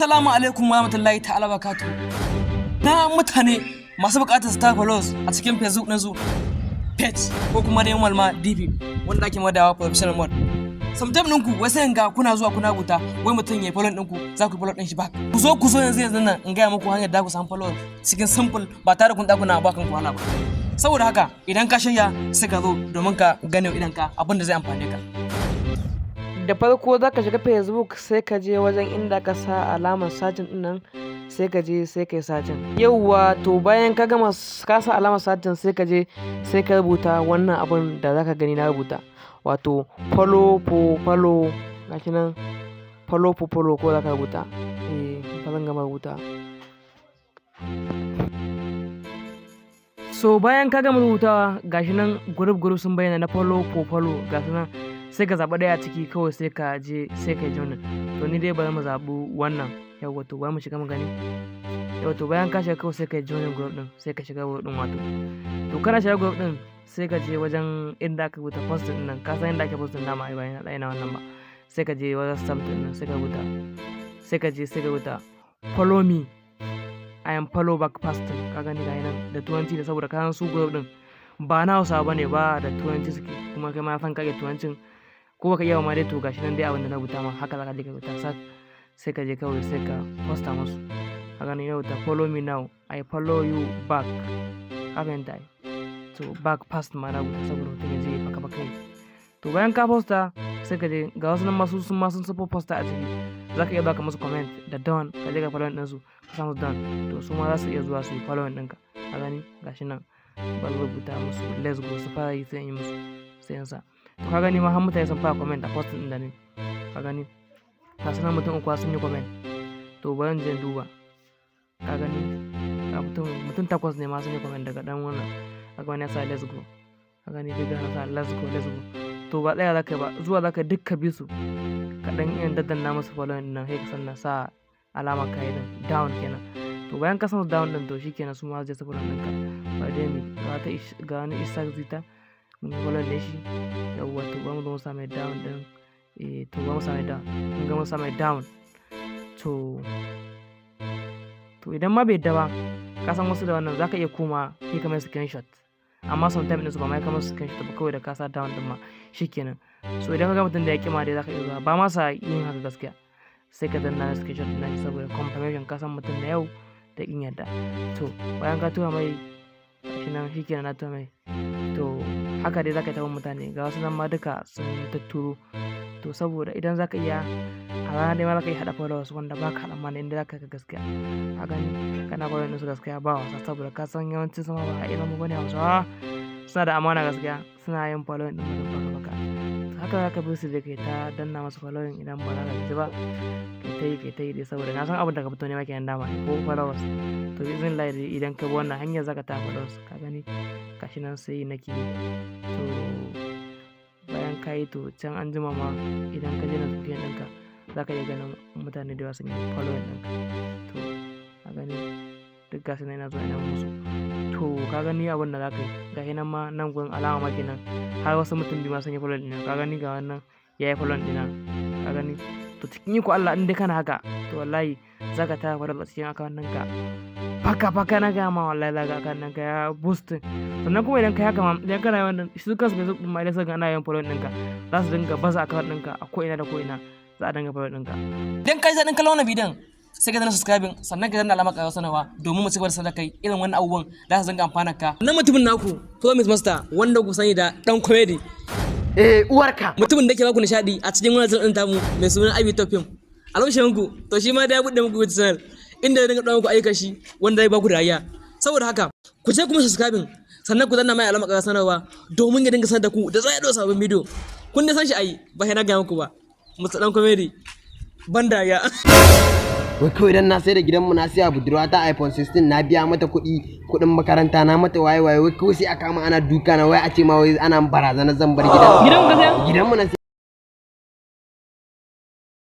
Assalamu alaikum wa rahmatullahi ta'ala barakatuh. Na mutane masu bukatar star followers a cikin Facebook ɗinsu, page ko kuma dai malma DP wanda ake madawa professional mode. Sometimes ɗinku wai sai ga kuna zuwa kuna rubuta wai mutum ya follow ɗinku, za ku follow ɗin shi back. Ku zo, ku zo yanzu yanzu nan in gaya muku hanyar da ku samu followers cikin simple ba tare da kun ɗakuna ba kan wahala ba. Saboda haka idan ka shirya, sai ka zo domin ka gane idan ka abin da zai amfane ka. Da farko za ka shiga Facebook, sai ka je wajen inda ka sa alamar searching din nan, sai ka je sai ka yi searching. Yauwa, to bayan ka gama ka sa alamar searching, sai ka je sai ka rubuta wannan abun da za ka gani na rubuta, wato follow for follow. Gashi nan, follow for follow ko za ka rubuta. Eh, ba zan gama rubuta. So bayan ka gama rubutawa, gashi nan group group sun bayyana na follow for follow, gashi nan, sai ka zaɓi ɗaya a ciki kawai, sai ka je sai ka yi joining. To ni dai bari mu zaɓi wannan. Yawwa, to bari mu shiga mu gani. Yawwa, to bayan ka shiga kawai sai ka yi joining group ɗin, sai ka shiga group ɗin. Wato to kana shiga group ɗin, sai ka je wajen inda aka rubuta post ɗin nan. Ka san inda ake post ɗin dama ai, bayan na wannan ba. Sai ka je wajen stamp ɗin nan, sai ka rubuta, sai ka je sai ka rubuta "Follow me, I am follow back fast." Ka gani, ga nan da Turanci da saboda kayan su group ɗin ba na Hausa ba ne ba, da Turanci suke. Kuma kai ma san ka iya Turancin ko baka iya ma dai. To gashi nan dai abin da na rubuta ma, haka zaka je ka rubuta sak, sai ka je kawai sai ka posta musu. Ka gani, na rubuta "Follow me now, I follow you back." Ka fahimta ai? To back fast ma na rubuta saboda mutum ya je baka baka yi. To bayan ka posta, sai ka je, ga wasu nan masu sun ma sun sufo posta a ciki, za ka iya baka musu comment da done. Ka je ka follow ɗinsu, ka sa musu done, to su ma za su iya zuwa su yi follow ɗinka. Ka gani, gashi nan, ban rubuta musu "Let's go", su fara yi, sai in yi musu, sai in sa. To ka gani ma har mutane sun fara comment a post ɗin da ne. Ka gani, ga sunan mutum uku sun yi comment. To bari in je in duba. Ka gani, ga mutum takwas ne ma sun yi comment daga dan wannan. Kaga wani ya sa "Let's go". Ka gani, duk na sa "Let's go, let's go". To ba tsaya zaka yi ba, zuwa zaka duk ka bi su, ka dan iya daddanna musu following nan, sai ka sanna sa alamar kai din down kenan. To bayan ka san down din, to shikenan, su ma zai su follow ɗinka. Ba dai mi ga wata, ga wani Isaac Zita, mun yi follow ne shi. Yawwa, to ba mu zo mu sa mai down din. Eh, to ba mu sa mai down, mun ga mun sa mai down. To idan ma bai yadda ba, ka san wasu da wannan, zaka iya koma kai ka mai screenshot. Amma sometimes ɗinsu ba ma ka musu screenshot ba, kawai da ka sa down din ma shikenan. So idan ka ga mutum da ya kima dai, zaka iya zuwa, ba ma sa yin haka gaskiya, sai ka danna screenshot din nashi saboda confirmation. Ka san mutum na yau da kin yadda. To bayan ka tura mai shi nan, shikenan, na tura mai. To haka dai zaka taɓa mutane, ga wasu nan ma duka sun tutturo. To saboda idan zaka iya a rana ɗaya ma zaka iya haɗa followers wanda baka tsammani inda zaka ga gaskiya. Ka gani, kana following ɗinsu gaskiya ba wasa, saboda ka san yawancin su ma ba irin mu bane Hausawa, suna da amana gaskiya, suna yin following ɗin mutum baka baka. To haka zaka bi su dai kai ta danna masu following idan ba za ka gaji ba. Kai ta yi, kai ta yi dai, saboda na san abin da ka fito nema kenan dama ko followers. To bi iznillahi dai idan ka bi wannan hanyar zaka tara followers. Ka gani, gashi nan sai nake. To bayan ka yi, to can an jima ma idan ka je notification ɗinka, za ka iya ganin mutane da yawa sun yi following ɗinka. To ka gani, duk gasu nan ina zuwa ina musu. To ka gani abin da za ka yi, gashi nan ma nan gurin alama ma kenan, har wasu mutum biyu ma sun yi following ɗina. Ka gani, ga wannan ya yi following ɗina. Ka gani, to cikin iko Allah in dai kana haka, to wallahi za ka tara followers a cikin account ɗinka. Faka faka na gaya ma, wallahi za ka account ɗinka ya boost. Sannan kuma idan ka haka ma, idan kana yawan su kansu Facebook ɗin ma, idan suka ga ana yawan following ɗinka, za su dinga baza account ɗinka a ko ina da ko ina, za a dinga following ɗinka. Idan ka ji daɗin kallon wannan bidiyon, sai ka danna subscribing, sannan ka danna alamar ƙararrawar sanarwa domin mu ci gaba da sanar da kai irin wannan abubuwan da za su dinga amfana ka. Nan mutumin naku Promise Master, wanda ku sani da dan comedy. Eh, uwarka. Mutumin da ke baku nishadi a cikin wannan channel ɗin tamu mai suna Abi Top Film. Albashin ku, to shi ma da ya buɗe muku YouTube channel inda ya dinga ɗaura muku ayyukan shi wanda zai baku dariya. Saboda haka ku je kuma subscribing, sannan ku danna mai alamar ƙararrawar sanarwa domin ya dinga sanar da ku da zai ɗora sabbin bidiyo. Kun dai san shi ai, ba sai na gaya muku ba. Musu dan comedy ban dariya. Wai kawai dan na sai da gidanmu, na siya budurwa ta iPhone 16, na biya mata kuɗi, kuɗin makaranta, na mata waye waye, wai kawai sai aka kama ana duka na, wai a ce ma wai ana barazana zan bar gidan. Gidan ka saya? Gidanmu na.